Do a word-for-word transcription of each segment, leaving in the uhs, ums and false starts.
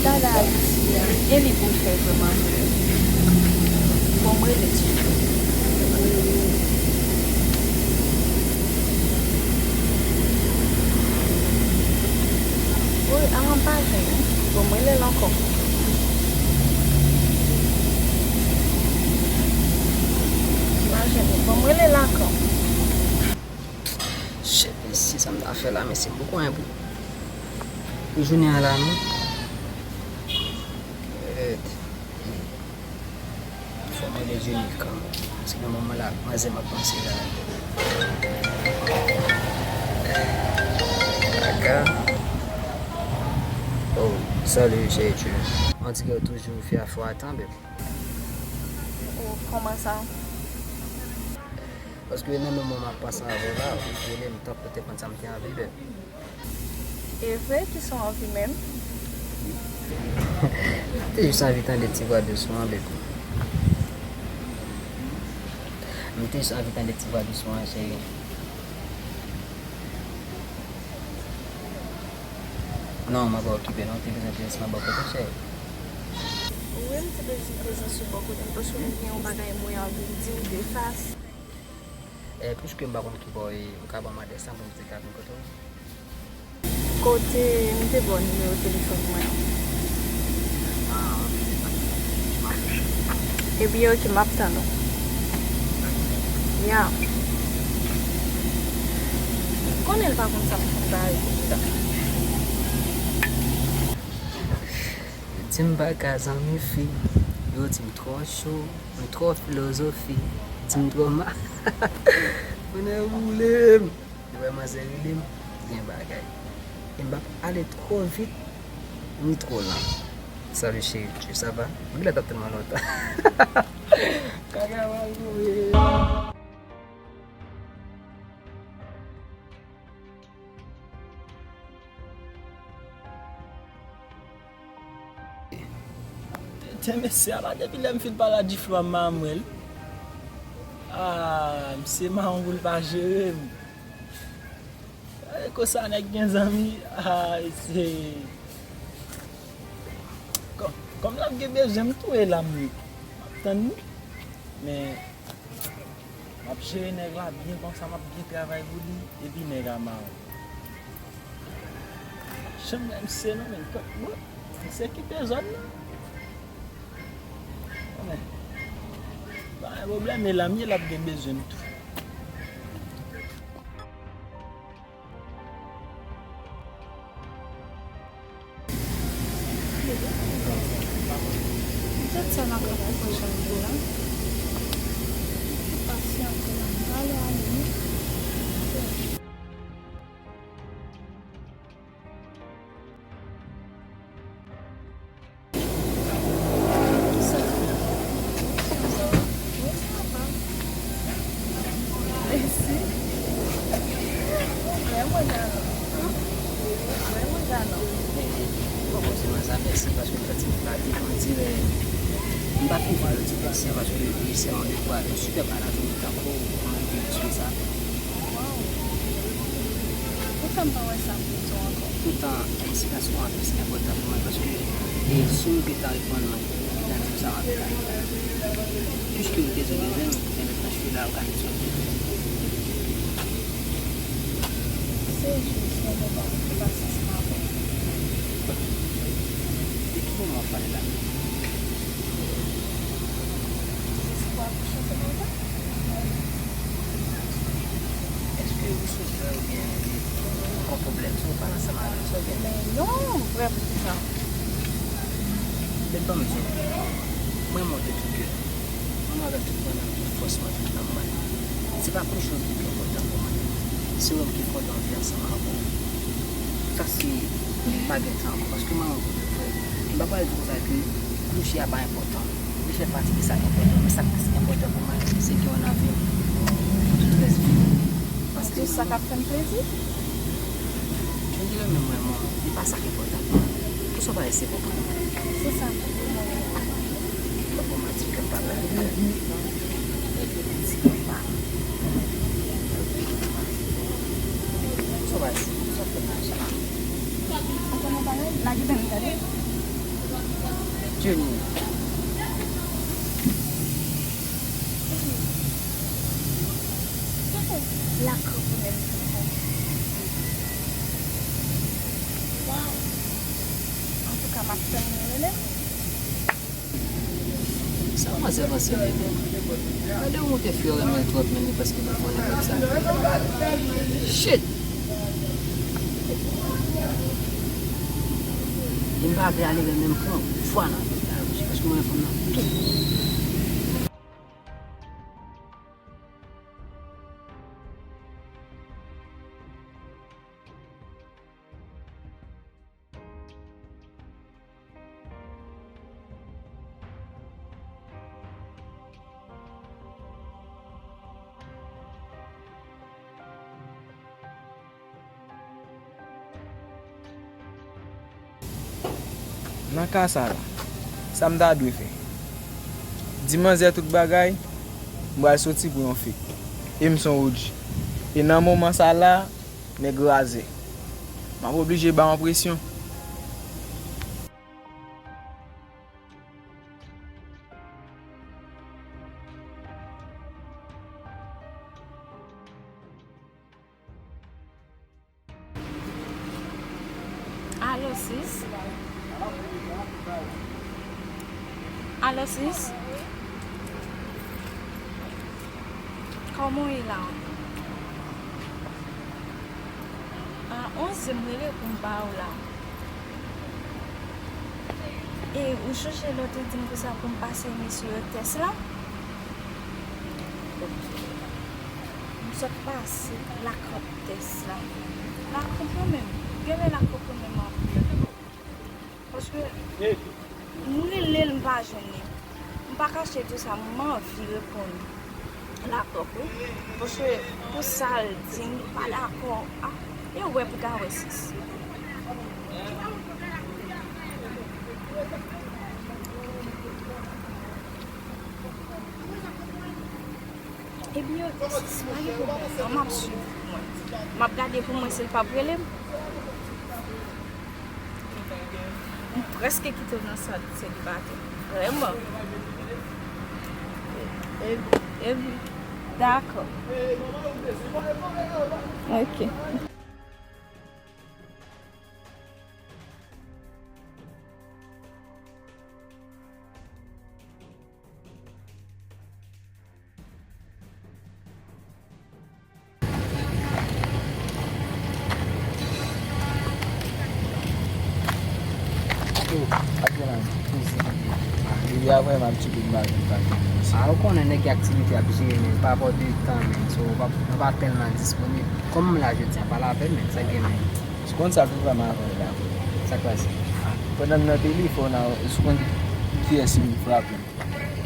Gade Ayiti a, gen li pou l fè vrèman vre. Bon, m rele Jennifer. Wi, a, m pa jwenn li. Bon, m rele l ankò. M pa jwenn li. Bon, m rele l ankò. Shit, mesye, sa m ta fè la, mesye, m poko anyen pou, pou jounen an la, non. Shit. Fò mwen rele Jenny kanmenm. Se nan moman la, manzè m ap panse la. Aka. Oh, salut, cheri Jenny. On dirait ou toujou fè afè w atan, bèb. Oh, kòman sa? Paske nan moman m ap pase avè w la, ou rele m tankou te konn sa m te anvi, bèb. E vre, ki sa w anvi menm? M te jis anvi tande ti vwa dous ou an, bebe. M te jis anvi tande ti vwa dous ou an, cheri. Non, m ap okipe, non, m te bezwen prezans mwen bò kote w, cheri. Wi, m te bezwen prezans ou bò kote m, paske m gen yon bagay mwen anvi di w de fas. E, piske m pa konn ki bò w ye, ou ka ban m adrès lan pou m te ka vin kote w? Kote m te ba w nimewo telefòn mwen an? Ah, ok. Ebyen, ok, m ap tann ou. Ya. Konnen l pa konn sa m konn ba yo. Yo di m pa ka zanmi fi, yo di m twò cho, m twò filozofi, di m twò ma. Mwen nan boule m. Lè w wè manzè rele m, gen bagay. E m p ap ale twò vit, ni twò lan. Salut chérie, tu, ça va? M genlè t ap tann mwen lontan. Kaka mal mouye. Tè mesye a la, depi lè m fin pale a Diflo a, m pa wè l. Ah, misye mawon pou l pa jere m. Gade kosa nèg gen zanmi. Ah, se kòm, kòm l ap gen bezwen m tou, e la m ye. M ap tann li. Men M ap jere nèg la byen konsa, m ap byen travay pou li, epi nèg a mawon. Janm wè misye non, men kot bout, misye kite zòn nan. Men, pa gen pwoblèm, e la m ye, l ap gen bezwen m tou. Tout sa n ap fè pou janvye la. Pasyante la, ale, ale. Mèsi. Ou vrèman galan. Ou vrèman galan. Bon, bon, se mwen sa, mèsi, paske m santi m pa viv, on dirait m pa fin vwa yo ti pèsè, paske li se yon dekwa, yon sipè pa la jounen tankou, yon rive jis konsa. Waw. Poukisa m pa wè sa m bezwen ankò? Poutan, enspirasyon an plis enpòtan pou mwen, paske, e, si w gentan reponn mwen, sa vle di sa w ap fè. Piske m te di w bezwen m, men mentnan chwe la, ou ka di sa w bezwen. Se jis yon moman pou m pase ansanm avè w. De ki moman w ap pale la? Se pou w ap chante ansanm avè m? Èske ou sou dwèt oubyen ou gen pwoblèm? Si w pale ansanm avè m, sa w gen? Men non, vrè poukisa? Men ban m di w, mwen renmen w de tout kè. Mwen renmen w avèk tout mwen, tout fòs mwen, tout nanm mwen. Se pa Kouchon ki pi enpòtan pou mwen. Se ou menm ki fè w anvi ansanm avè w. Sa se pa gen tan ankò, paske mwen renmen w pou de vrè. M pa pral di konsa ke kouche a pa enpòtan. Li fè pati de sa k enpòtan. Men sa k plis enpòtan pou mwen, se ke w nan vi m pou tout rès vi m. Paske se sa k ap fè m plezi. Mwen di renmen mwen, mwen, li pa sa k enpòtan pou mwen. Pou sa w pa eseye konprann mwen. Se sa m te di mwen. Fòk mwen manti kè m pa bèl. Sa w pa eseye, sa w fè m aji. Ou konnen yon bagay? Lage men m gade. Jenny. Lakou pou menm. Waw. Antouka, m ap tann li rele m. Sa manzè panse de mwen? Gade ou te fè renmen l twòp, men li paske li konnen kòb sa. Shit! Li m pa vle ale, men m pran fwa nan afè sa yo, paske mwen fanm nan tou. Nan ka sa la, sa m ta dwe fè? Di manzè tout bagay, m pral soti pou yon fake. E m se yon O G. E nan moman sa la, nèg razè. M ap oblije ba yon presyon. Alo, sis. Alo, sis. Kòman w ye la? A onz è m rele pou m ba w la. E ou sonje lè w te di m konsa pou m pase mesye yo tès la? Ok. M sot pase lakranp tès la. Lakranp lan menm. Genlè lakranp lan menm anpil. Paske m rele l, m pa jwenn li. M pa kache di w sa, m anvi reponn lakranp wi. Paske pou sa l di m, m pa dakò. A, e wè pou ta wè sis. Ebyen, ok, sis, pa gen pwoblèm non, m ap swiv pou mwen. M ap gade pou mwen si l p ap rele m. M prèske kite w nan sa selibatè. Vrèman. E, e, e, dakò. Ok. Depi apre m ap tcheke m pa gen pa gen. A, ou konnen nèg gen aktivite ap jere, men pa rapò de tan, men. So, w pa, w pa tèlman disponib. Kòm m la jodi a, pale avè m, men, sa gen, men. Ou konn sa k rive m avè w la. Sa k pase? Pandan m nan telefòn an, ou konn kiyès ki vin frape m?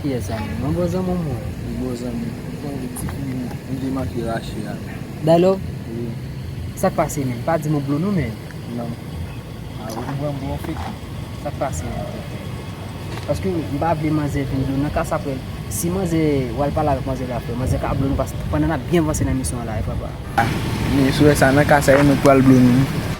Kiyès sa menm? Yon bon zanmi w mwen. Yon bon zanmi. Ou konn ti fi m te manke rache a. Dalo? Wi. Sa k pase menm? Pa di m ou blo non menm. Non. A, ou konprann m bon fik. Sa k pase menm? Paske m pa vle manzè vin blo nan ka sa frè. Si manzè w al pale avèk manzè la frè, manzè ka blo nou paske pandan n ap byen vanse nan misyon an la, e papa. Men si w wè sa nan ka sa, e nou k pral blo nou.